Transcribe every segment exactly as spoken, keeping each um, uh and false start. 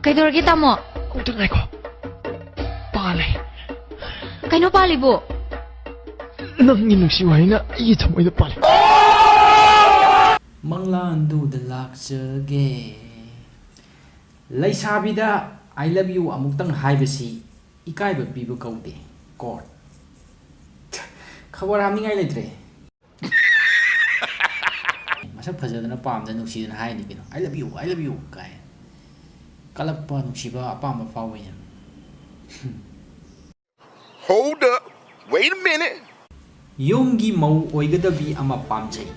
ꯀꯩꯗꯧꯔꯒꯦ, ꯇꯥꯃꯣ? ꯑꯃꯨꯛꯇ ꯉꯥꯏꯈꯣ꯫ ꯄꯥꯜꯂꯦ꯫ ꯀꯩꯅꯣ ꯄꯥꯜꯂꯤꯕꯣ? ꯅꯪꯒꯤ ꯅꯨꯡꯁꯤ ꯋꯥꯍꯩꯅ ꯑꯩꯒꯤ ꯊꯃꯣꯏꯗ ꯄꯥꯜꯂꯦ꯫ ꯃꯪꯂꯥꯟꯗꯨꯗ ꯂꯥꯛꯆꯒꯦ꯫ ꯂꯩꯁꯥꯕꯤꯗ "I love you" ꯑꯃꯨꯛꯇꯪ ꯍꯥꯏꯕꯁꯤ ꯏꯀꯥꯏꯕ ꯄꯤꯕ ꯀꯧꯗꯦ꯫ Quote꯫ ꯈꯕꯔ ꯍꯥꯞꯅꯤꯡꯉꯥꯏ ꯂꯩꯇ꯭ꯔꯦ꯫ ꯃꯁꯛ ꯐꯖꯗꯅ ꯄꯥꯝꯗꯅ ꯅꯨꯡꯁꯤꯗꯅ ꯍꯥꯏꯅꯤ ꯀꯩꯅꯣ, "I love you, I love you" ꯀꯥꯏ꯫ ꯀꯜꯂꯛꯄ, ꯅꯨꯡꯁꯤꯕ, ꯑꯄꯥꯝꯕ ꯐꯥꯎꯕꯩꯅꯦ꯫ Hold up. Wait a minute. ꯌꯨꯝꯒꯤ ꯃꯧ ꯑꯣꯏꯒꯗꯕꯤ ꯑꯃ ꯄꯥꯝꯖꯩ꯫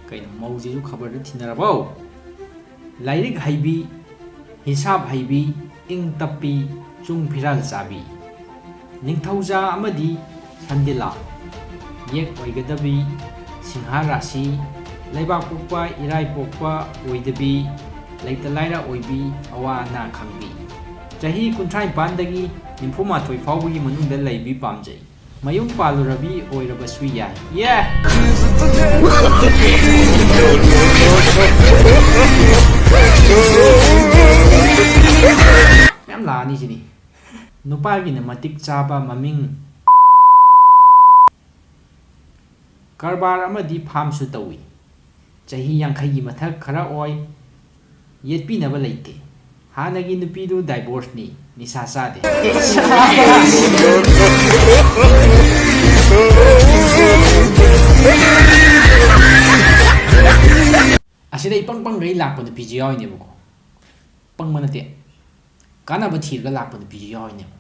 ꯀꯩꯅꯣ, ꯃꯧꯁꯤꯁꯨ ꯈꯕꯔꯗ ꯊꯤꯅꯔꯕꯣ? ꯂꯥꯏꯔꯤꯛ ꯍꯩꯕꯤ, ꯍꯤꯁꯥꯞ ꯍꯩꯕꯤ, ꯏꯪ ꯇꯞꯄꯤ, ꯆꯨꯡ ꯐꯤꯔꯥꯜ ꯆꯥꯕꯤ, ꯅꯤꯡꯊꯧꯖꯥ ꯑꯃꯗꯤ ꯁꯟꯗꯤꯂꯥ꯫ ꯌꯦꯛ ꯑꯣꯏꯒꯗꯕꯤ, ꯁꯤꯡꯍꯥ ꯔꯥꯁꯤ, ꯂꯩꯕꯥꯛ ꯄꯣꯛꯄ, ꯏꯔꯥꯏ ꯄꯣꯛꯄ ꯑꯣꯏꯗꯕꯤ, ꯂꯩꯇ ꯂꯥꯏꯔ ꯑꯣꯏꯕꯤ, ꯑꯋꯥ ꯑꯅꯥ ꯈꯪꯕꯤ꯫ ꯆꯍꯤ ꯀꯨꯟꯊ꯭ꯔꯥ ꯅꯤꯄꯥꯟꯗꯒꯤ ꯅꯤꯐꯨ ꯃꯥꯊꯣꯏ ꯐꯥꯎꯕꯒꯤ ꯃꯅꯨꯡꯗ ꯂꯩꯕꯤ ꯄꯥꯝꯖꯩ꯫ ꯃꯌꯨꯝ ꯄꯥꯜꯂꯨꯔꯕꯤ ꯑꯣꯏꯔꯕꯁꯨ ꯌꯥꯏ꯫ ꯌꯦ! ꯃꯌꯥꯝ ꯂꯥꯛꯑꯅꯤ ꯁꯤꯅꯤ꯫ ꯅꯨꯄꯥꯒꯤꯅ ꯃꯇꯤꯛ ꯆꯥꯕ ꯃꯃꯤꯡ ꯀꯔꯕꯥꯔ ꯑꯃꯗꯤ ꯐꯥꯝꯁꯨ ꯇꯧꯏ꯫ ꯆꯍꯤ ꯌꯥꯡꯈꯩꯒꯤ ꯃꯊꯛ ꯈꯔ ꯑꯣꯏ, ꯌꯦꯠꯄꯤꯅꯕ ꯂꯩꯇꯦ꯫ ꯍꯥꯟꯅꯒꯤ ꯅꯨꯄꯤꯗꯨ ꯗꯥꯏꯚꯣꯔꯁꯅꯤ, ꯅꯤꯁꯥ ꯆꯥꯗꯦ꯫ ꯑꯁꯤꯗ ꯏꯄꯪ ꯄꯪꯒꯩ ꯂꯥꯛꯄ ꯅꯨꯄꯤꯁꯨ ꯌꯥꯎꯔꯤꯅꯦꯕꯀꯣ꯫ ꯄꯪꯕ ꯅꯠꯇꯦ, ꯀꯥꯟꯅꯕ ꯊꯤꯔꯒ ꯂꯥꯛꯄ ꯅꯨꯄꯤꯁꯨ ꯌꯥꯎꯔꯤꯅꯦꯕ꯫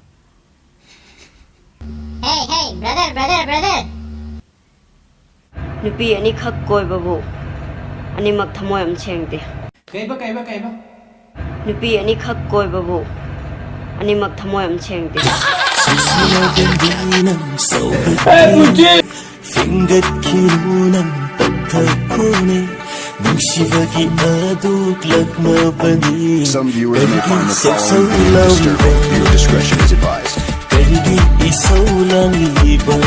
Hey, hey, brother, brother, brother. ꯅꯨꯄꯤ ꯑꯅꯤꯈꯛ ꯀꯣꯏꯕꯕꯨ ꯑꯅꯤꯃꯛ ꯊꯃꯣꯏ ꯑꯃ ꯁꯦꯡꯗꯦ꯫ ꯀꯩꯕ, ꯀꯩꯕ, ꯀꯩꯕ? ꯅꯨꯄꯤ ꯑꯅꯤꯈꯛ ꯀꯣꯏꯕꯕꯨ ꯑꯅꯤꯃꯛ ꯊꯃꯣꯏ ꯑꯃ ꯁꯦꯡꯗꯦ꯫ ꯐꯤꯡꯒꯠꯈꯤꯅꯨ ꯅꯪ ꯄꯟꯊꯛ ꯈꯣꯡꯅꯩ ꯅꯨꯡꯁꯤꯕꯒꯤ ꯑꯗꯨꯛ ꯂꯛꯅꯕꯅꯤ꯫ Some viewers may find the ꯀꯔꯤꯒꯤ following being disturbing. Viewer discretion is advised. ꯀꯔꯤꯒꯤ ꯏꯁꯧ ꯂꯥꯡꯂꯤꯕ?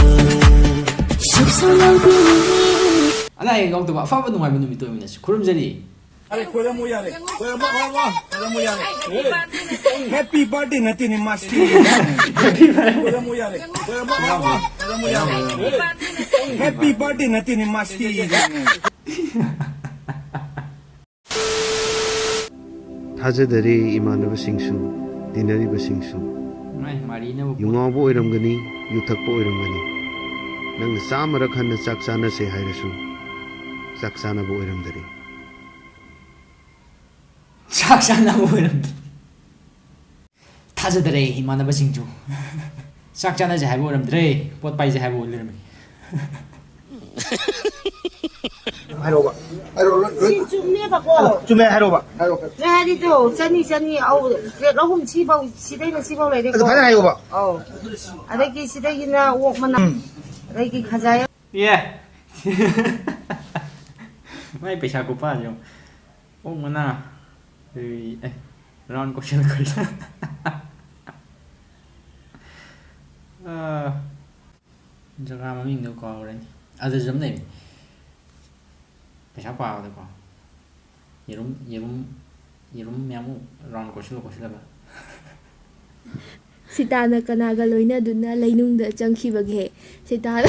ꯑꯅꯥ ꯑꯌꯦꯛ ꯌꯥꯎꯗꯕ ꯑꯐꯕ ꯅꯨꯡꯉꯥꯏꯕ ꯅꯨꯃꯤꯠꯇ ꯑꯣꯏꯃꯤꯟꯅꯁꯤ꯫ ꯈꯨꯔꯨꯝꯖꯔꯤ꯫ ꯌꯥꯔꯦ, ꯈꯣꯏꯔꯝꯃꯣ ꯌꯥꯔꯦ꯫ ꯈꯣꯏꯔꯝꯃꯣ, ꯈꯣꯏꯔꯝꯃꯣ, ꯈꯣꯏꯔꯝꯃꯣ ꯌꯥꯔꯦ꯫ Happy birthday ꯅꯠꯇꯦꯅꯦ, ꯃꯥꯁꯤ꯫ ꯈꯣꯏꯔꯝꯃꯣ ꯌꯥꯔꯦ꯫ ꯈꯣꯏꯔꯝꯃꯣ, ꯈꯣꯏꯔꯝꯃꯣ ꯌꯥꯔꯦ꯫ Happy birthday ꯅꯠꯇꯦꯅꯦ, ꯃꯥꯁꯤ꯫ ꯊꯥꯖꯗꯔꯦ ꯏꯃꯥꯟꯅꯕꯁꯤꯡꯁꯨ, ꯇꯤꯟꯅꯔꯤꯕꯁꯤꯡꯁꯨ꯫ ꯃꯥꯏ ꯃꯥꯔꯤꯅꯕ ꯄꯣꯠ꯫ ꯌꯨ ꯉꯥꯎꯕ ꯑꯣꯏꯔꯝꯒꯅꯤ, ꯌꯨ ꯊꯛꯄ ꯑꯣꯏꯔꯝꯒꯅꯤ꯫ ꯅꯪꯅ ꯆꯥꯝꯃꯔꯛ ꯍꯟꯅ ꯆꯥꯛ ꯆꯥꯅꯁꯦ ꯍꯥꯏꯔꯁꯨ, ꯆꯥꯛ ꯆꯥꯅꯕ ꯑꯣꯏꯔꯝꯗꯔꯦ꯫ ꯆꯥꯛ ꯆꯥꯅꯕ ꯑꯣꯏꯔꯝꯗ꯭ꯔꯦ꯫ ꯊꯥꯖꯗꯔꯦ ꯏꯃꯥꯟꯅꯕꯁꯤꯡꯁꯨ꯫ ꯆꯥꯛ ꯆꯥꯅꯁꯦ ꯍꯥꯏꯕ ꯑꯣꯏꯔꯝꯗ꯭ꯔꯦ, ꯄꯣꯠ ꯄꯥꯏꯁꯦ ꯍꯥꯏꯕ ꯑꯣꯏ ꯂꯩꯔꯝꯃꯦ꯫ ꯍꯥꯏꯔꯛꯑꯣꯕ꯫ ꯍꯥꯏꯔꯛꯑꯣ, ꯂꯣꯏ, ꯂꯣꯏ꯫ ꯁꯤ ꯆꯨꯝꯃꯦꯕꯀꯣ꯫ ꯆꯨꯝꯃꯦ, ꯍꯥꯏꯔꯛꯑꯣꯕ꯫ ꯍꯥꯏꯔꯛꯑꯣ꯫ ꯅꯣꯏ ꯍꯥꯏꯔꯤꯗꯣ ꯆꯅꯤ, ꯆꯅꯤ, ꯑꯧ, plate ꯑꯍꯨꯝ ꯁꯤꯐꯧ, ꯁꯤꯗꯩꯅ ꯁꯤꯐꯧ ꯂꯩꯔꯦꯀꯣ꯫ ꯑꯗꯨ ꯐꯖꯅ ꯍꯥꯏꯌꯣꯕ꯫ ꯑꯧ꯫ ꯑꯗꯒꯤ ꯁꯤꯗꯒꯤꯅ ꯑꯣꯛ ꯃꯅꯥ, ꯎꯝ꯫ ꯑꯗꯒꯤ ꯈꯖꯥꯏ꯫ ꯑꯦ! ꯃꯥꯏ ꯄꯩꯁꯥ ꯈꯨꯄꯥꯁꯦ ꯌꯦꯡꯉꯣ꯫ ꯑꯣꯛ ꯃꯅꯥ꯫ ꯑꯦ, ꯑꯦ, round question, question꯫ ꯑꯥ, ꯖꯒꯥ ꯃꯃꯤꯡꯗꯣ ꯀꯥꯎꯔꯦꯅꯦ꯫ ꯑꯗꯨꯁꯨ ꯑꯗꯨꯝ ꯂꯩꯕꯅꯤ꯫ ꯄꯩꯁꯥ ꯄꯥꯕꯗꯀꯣ꯫ ꯌꯦꯔꯨꯝ, ꯌꯦꯔꯨꯝ, ꯌꯦꯔꯨꯝ ꯃꯌꯥꯝ ꯑꯃꯨꯛ round ꯀꯣꯏꯁꯤꯜꯂ ꯀꯣꯏꯁꯤꯜꯂꯒ꯫ ꯁꯤꯇꯥꯅ ꯀꯅꯥꯒ ꯂꯣꯏꯅꯗꯨꯅ ꯂꯩꯅꯨꯡꯗ ꯆꯪꯈꯤꯕꯒꯦ? ꯁꯤꯇꯥꯅ,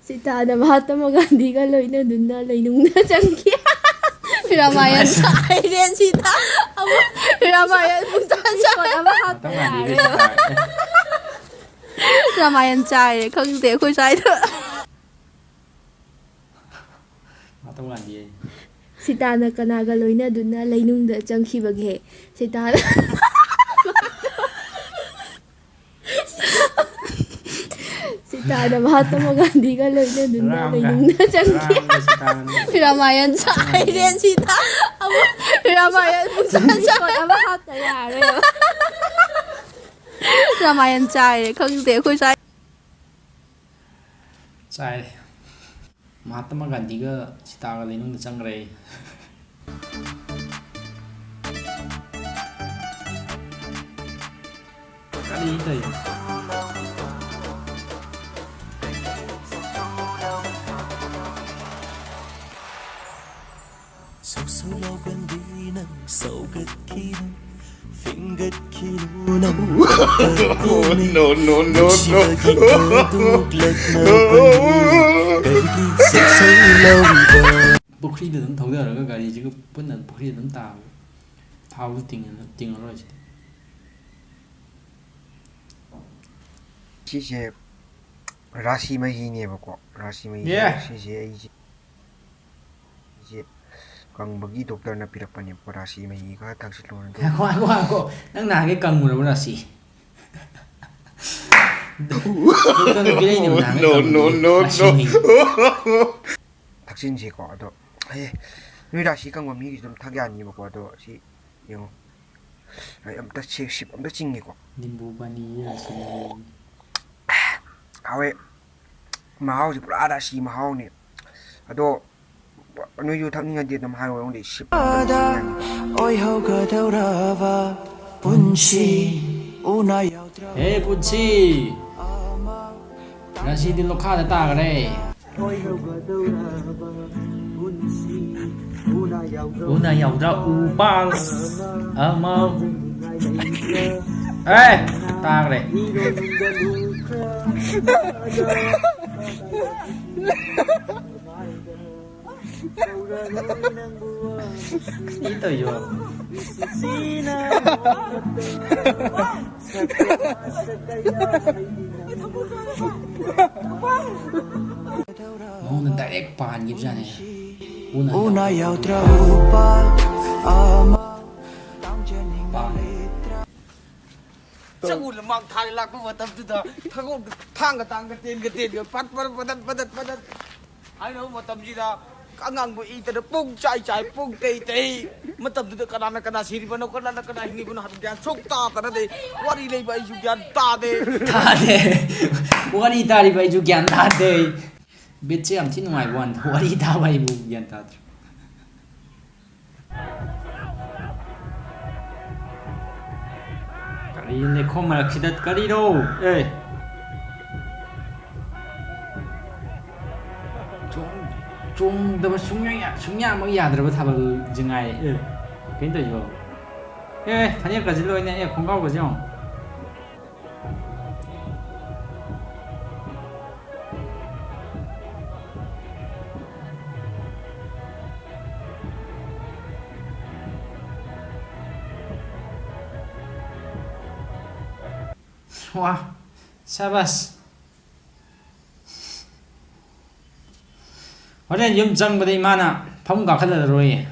ꯁꯤꯇꯥꯅ ꯃꯍꯥꯇꯃꯥ ꯒꯥꯟꯙꯤꯒ ꯂꯣꯏꯅꯗꯨꯅ ꯂꯩꯅꯨꯡꯗ ꯆꯪꯈꯤ꯫ ꯔꯥꯃꯥꯌꯟ ꯁꯥꯏꯔꯦ ꯁꯤꯇꯥ꯫ ꯑꯃꯨꯛ ꯔꯥꯃꯥꯌꯟ ꯄꯨꯡꯁꯥ ꯁꯥ-, ꯑꯃ ꯍꯥꯞꯄ ꯃꯍꯥꯇꯃꯥ ꯒꯥꯟꯙꯤꯒ ꯌꯥꯔꯦ꯫ ꯁꯤꯇꯥ꯫ ꯔꯥꯃꯥꯌꯟ ꯆꯥꯏꯔꯦ, ꯈꯪꯗꯦ ꯑꯩꯈꯣꯏ ꯁ꯭ꯋꯥꯏꯗ꯫ ꯃꯍꯥꯇꯃꯥ ꯒꯥꯟꯙꯤ ꯍꯥꯏ꯫ ꯁꯤꯇꯥꯅ ꯀꯅꯥꯒ ꯂꯣꯏꯅꯗꯨꯅ ꯂꯩꯅꯨꯡꯗ ꯆꯪꯈꯤꯕꯒꯦ? ꯁꯤꯇꯥꯅ, ꯁꯤꯇꯥꯅ ꯃꯍꯥꯇꯃꯥ ꯒꯥꯟꯙꯤꯒ ꯂꯣꯏꯅꯗꯨꯅ ꯔꯥꯝꯒ, ꯂꯩꯅꯨꯡꯗ ꯆꯪꯈꯤ꯫ ꯔꯥꯝꯒ ꯁꯤꯇꯥꯒꯅꯤ꯫ ꯔꯥꯃꯥꯌꯟ ꯁꯥꯏꯔꯦ ꯁꯤꯇꯥ꯫ ꯑꯃꯨꯛ ꯔꯥꯃꯥꯌꯟ ꯄꯨꯡꯁꯥ ꯁꯥ-, ꯑꯃ ꯍꯥꯞꯇ ꯌꯥꯔꯣꯏ꯫ ꯔꯥꯃꯥꯌꯟ ꯆꯥꯏꯔꯦ, ꯈꯪꯗꯦ ꯑꯩꯈꯣꯏ ꯁ꯭ꯋꯥꯏ꯫ ꯆꯥꯏꯔꯦ꯫ ꯃꯍꯥꯇꯃꯥ ꯒꯥꯟꯙꯤꯒ ꯁꯤꯇꯥꯒ ꯂꯩꯅꯨꯡꯗ ꯆꯪꯈ꯭ꯔꯦ꯫ ꯀꯔꯤ ꯇꯧꯔꯤꯅꯣ? ꯁꯣꯂꯥꯎ ꯀꯟꯕꯤ ꯅꯪ ꯁꯧꯒꯠꯈꯤꯅꯨ, ꯐꯤꯡꯒꯠꯈꯤꯅꯨ ꯅꯪ ꯈꯛꯇꯅꯤ꯫ No, no, no, no. ꯅꯨꯡꯁꯤꯕꯒꯤ ꯊꯥꯗꯣꯛꯂꯛꯅꯕꯅꯤ꯫ ꯀꯔꯤꯒꯤ ꯁꯛꯁꯧ ꯂꯧꯔꯤꯕ? ꯄꯨꯈ꯭ꯔꯤꯗ ꯑꯗꯨꯝ ꯊꯧꯗꯔꯒ ꯒꯥꯔꯤꯁꯤꯒ ꯄꯨꯟꯅ ꯄꯨꯈ꯭ꯔꯤꯗ ꯑꯗꯨꯝ ꯇꯥꯕ꯫ ꯊꯥꯎꯁꯨ ꯇꯤꯡꯉ-, ꯇꯤꯡꯉꯔꯣꯏ ꯁꯤꯗꯤ꯫ ꯁꯤꯁꯦ ꯔꯥꯁꯤ ꯃꯍꯤꯅꯦꯕꯀꯣ꯫ ꯔꯥꯁꯤ ꯃꯍꯤ꯫ Yeah. ꯁꯤꯁꯦ ꯑꯩꯁꯦ, ꯑꯩꯁꯦ ꯀꯪꯕꯒꯤ ꯗꯣꯛꯇꯔꯅ ꯄꯤꯔꯛꯄꯅꯦꯕꯀꯣ꯫ ꯔꯥꯁꯤ ꯃꯍꯤ ꯈꯔ ꯊꯛꯁꯤꯜꯂꯣꯅ꯫ ꯉꯥꯏꯈꯣ, ꯉꯥꯏꯈꯣ, ꯉꯥꯏꯈꯣ꯫ ꯅꯪ ꯅꯍꯥꯟꯒꯩ ꯀꯪꯉꯨꯔꯕ ꯔꯥꯁꯤ? ꯗꯣꯛꯇꯔꯅ ꯄꯤꯔꯛꯏꯅꯦꯕ ꯅꯍꯥꯟꯒꯩ No, ꯀꯪꯕꯒꯤ no, no, ꯔꯥꯁꯤ no. ꯃꯍꯤ꯫ ꯊꯛꯆꯤꯟꯁꯤꯀꯣ꯫ ꯑꯗꯣ, ꯑꯦ, ꯅꯣꯏ ꯔꯥꯁꯤ ꯀꯪꯕ ꯃꯤꯒꯤꯁꯨ ꯑꯗꯨꯝ ꯊꯛ ꯌꯥꯅꯤꯕꯀꯣ꯫ ꯑꯗꯣ ꯁꯤ ꯌꯦꯡꯉꯣ꯫ ꯑꯩ ꯑꯝꯇ ꯁꯤ-, ꯁꯤꯞ ꯑꯝꯇ ꯆꯤꯡꯒꯦꯀꯣ꯫ ꯅꯤꯝꯕꯨ ꯄꯥꯅꯤ ꯔꯥꯁꯤ ꯃꯍꯤ꯫ ꯍꯥꯎꯋꯦ꯫ ꯃꯍꯥꯎꯁꯦ ꯄꯨꯔꯥ ꯔꯥꯁꯤ ꯃꯍꯥꯎꯅꯦ꯫ ꯑꯗꯣ ꯅꯣꯏꯁꯨ ꯊꯛꯅꯤꯡꯉꯗꯤ ꯑꯗꯨꯝ ꯍꯥꯏꯔꯣ, ꯑꯩꯉꯣꯟꯗ ꯁꯤꯞ ꯑꯝꯇ ꯆꯤꯡ ꯌꯥꯅꯤ꯫ ꯑꯣꯏꯍꯧꯒꯗꯧꯔꯕ ꯄꯨꯟꯁꯤ ꯎꯅ ꯌꯥꯎꯗ꯭ꯔꯕ ꯍꯦ ꯄꯨꯟꯁꯤ! ꯉꯁꯤꯗꯤ ꯂꯣꯈꯥꯗ ꯇꯥꯈ꯭ꯔꯦ꯫ ꯎꯅ ꯌꯥꯎꯗ꯭ꯔꯥ ꯎꯄꯥꯜ ꯑꯃ? ꯑꯦ! ꯇꯥꯈ꯭ꯔꯦ꯫ ꯁꯤ ꯇꯧꯏꯁꯤꯕꯣ? ꯃꯉꯣꯟꯗ direct ꯄꯥꯟꯈꯤꯕꯖꯥꯠꯅꯦ꯫ ꯎꯅ ꯎꯅ ꯌꯥꯎꯗ꯭ꯔꯥ ꯎꯄꯥꯜ ꯑꯃ ꯄꯥꯟ꯫ ꯆꯒꯨꯅ ꯃꯥꯡ ꯊꯥꯔ ꯂꯥꯛꯄ ꯃꯇꯝꯗꯨꯗ ꯊꯥꯡꯒ ꯇꯥꯡꯒ ꯇꯦꯟꯒ ꯇꯦꯟꯒ ꯄꯠ ꯄꯠ ꯄꯗꯠ ꯄꯗꯠ ꯄꯗꯠ ꯍꯥꯏꯅꯕ ꯃꯇꯝꯁꯤꯗ ꯑꯉꯥꯡꯕ ꯏꯇꯅ ꯄꯨꯡ ꯆꯥꯏ ꯆꯥꯏ, ꯄꯨꯡ ꯇꯩ ꯇꯩ꯫ ꯃꯇꯝꯗꯨꯗ ꯀꯅꯥꯅ ꯀꯅꯥ ꯁꯤꯔꯤꯕꯅꯣ, ꯀꯅꯥꯅ ꯀꯅꯥ ꯍꯤꯡꯉꯤꯕꯅꯣ ꯍꯥꯏꯕ ꯒ꯭ꯌꯥꯟ ꯁꯨꯛ ꯇꯥ ꯇꯥꯅꯗꯦ꯫ ꯋꯥꯔꯤ ꯂꯩꯕ ꯑꯩꯁꯨ ꯒ꯭ꯌꯥꯟ ꯇꯥꯗꯦ꯫ ꯇꯥꯗꯦ꯫ ꯋꯥꯔꯤ ꯇꯥꯔꯤꯕ ꯑꯩꯁꯨ ꯒ꯭ꯌꯥꯟ ꯇꯥꯗꯦ꯫ ꯕꯤꯠꯁꯦ ꯌꯥꯝ ꯊꯤ ꯅꯨꯡꯉꯥꯏꯕ ꯋꯥꯅꯤꯗ, ꯋꯥꯔꯤ ꯇꯥꯕ ꯑꯩꯕꯨ ꯒ꯭ꯌꯥꯟ ꯇꯥꯗ꯭ꯔꯦ꯫ ꯀꯔꯤ ꯂꯩꯈꯣꯝ ꯃꯔꯛꯁꯤꯗ ꯀꯔꯤꯅꯣ? ꯑꯦ! ꯆꯣꯡ-, ꯆꯣꯡꯗꯕ ꯁꯨꯡꯌꯥ ꯌꯥ-, ꯁꯨꯡꯌꯥꯃꯛ ꯌꯥꯗ꯭ꯔꯕ ꯊꯥꯕꯜꯁꯤ ꯉꯥꯏꯔꯦ꯫ ꯑꯦ, ꯀꯩꯅꯣ ꯇꯧꯔꯤꯁꯤꯕꯣ? ꯑꯦ, ꯐꯅꯦꯛꯀꯁꯤ ꯂꯣꯏꯅ, ꯑꯦ, ꯈꯣꯡꯒ꯭ꯔꯥꯎꯒꯁꯦ ꯌꯦꯡꯉꯣ꯫ ꯋꯥ, ꯁꯥꯕꯥꯁ꯫ ꯍꯣꯔꯦꯟ ꯌꯨꯝ ꯆꯪꯕꯗ ꯏꯃꯥꯅ ꯐꯃꯨꯡ ꯀꯥꯈꯠꯂꯔꯣꯏꯌꯦ꯫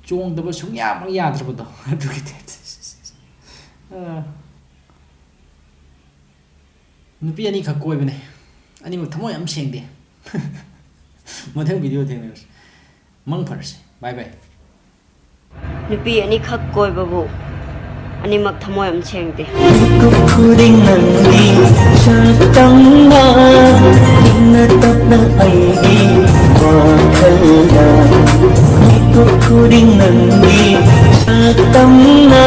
ꯆꯣꯡꯗꯕ ꯁꯨꯡꯌꯥꯃꯛ ꯌꯥꯗ꯭ꯔꯕꯗꯣ꯫ ꯑꯗꯨꯒꯤ type ꯇ꯫ ꯑ꯫ ꯅꯨꯄꯤ ꯑꯅꯤꯈꯛ ꯀꯣꯏꯕꯅꯦ꯫ ꯑꯅꯤꯃꯛ ꯊꯃꯣꯏ ꯌꯥꯝ ꯁꯦꯡꯗꯦ꯫ ꯃꯊꯪ video ꯊꯦꯡꯅꯔꯁꯤ꯫ ꯃꯪ ꯐꯔꯁꯤ꯫ Bye bye꯫ ꯅꯨꯄꯤ ꯑꯅꯤꯈꯛ ꯀꯣꯏꯕꯕꯨ ꯑꯅꯤꯃꯛ ꯊꯃꯣꯏ ꯑꯃ ꯁꯦꯡꯗꯦ꯫ ꯃꯤꯀꯨꯞ ꯈꯨꯗꯤꯡ ꯅꯪꯒꯤ ꯁꯛꯇꯝꯅ, ꯏꯪꯅ ꯇꯞꯅ ꯑꯩꯒꯤ ꯋꯥꯈꯜꯗ꯫ ꯃꯤꯀꯨꯞ ꯈꯨꯗꯤꯡ ꯅꯪꯒꯤ ꯁꯛꯇꯝꯅ,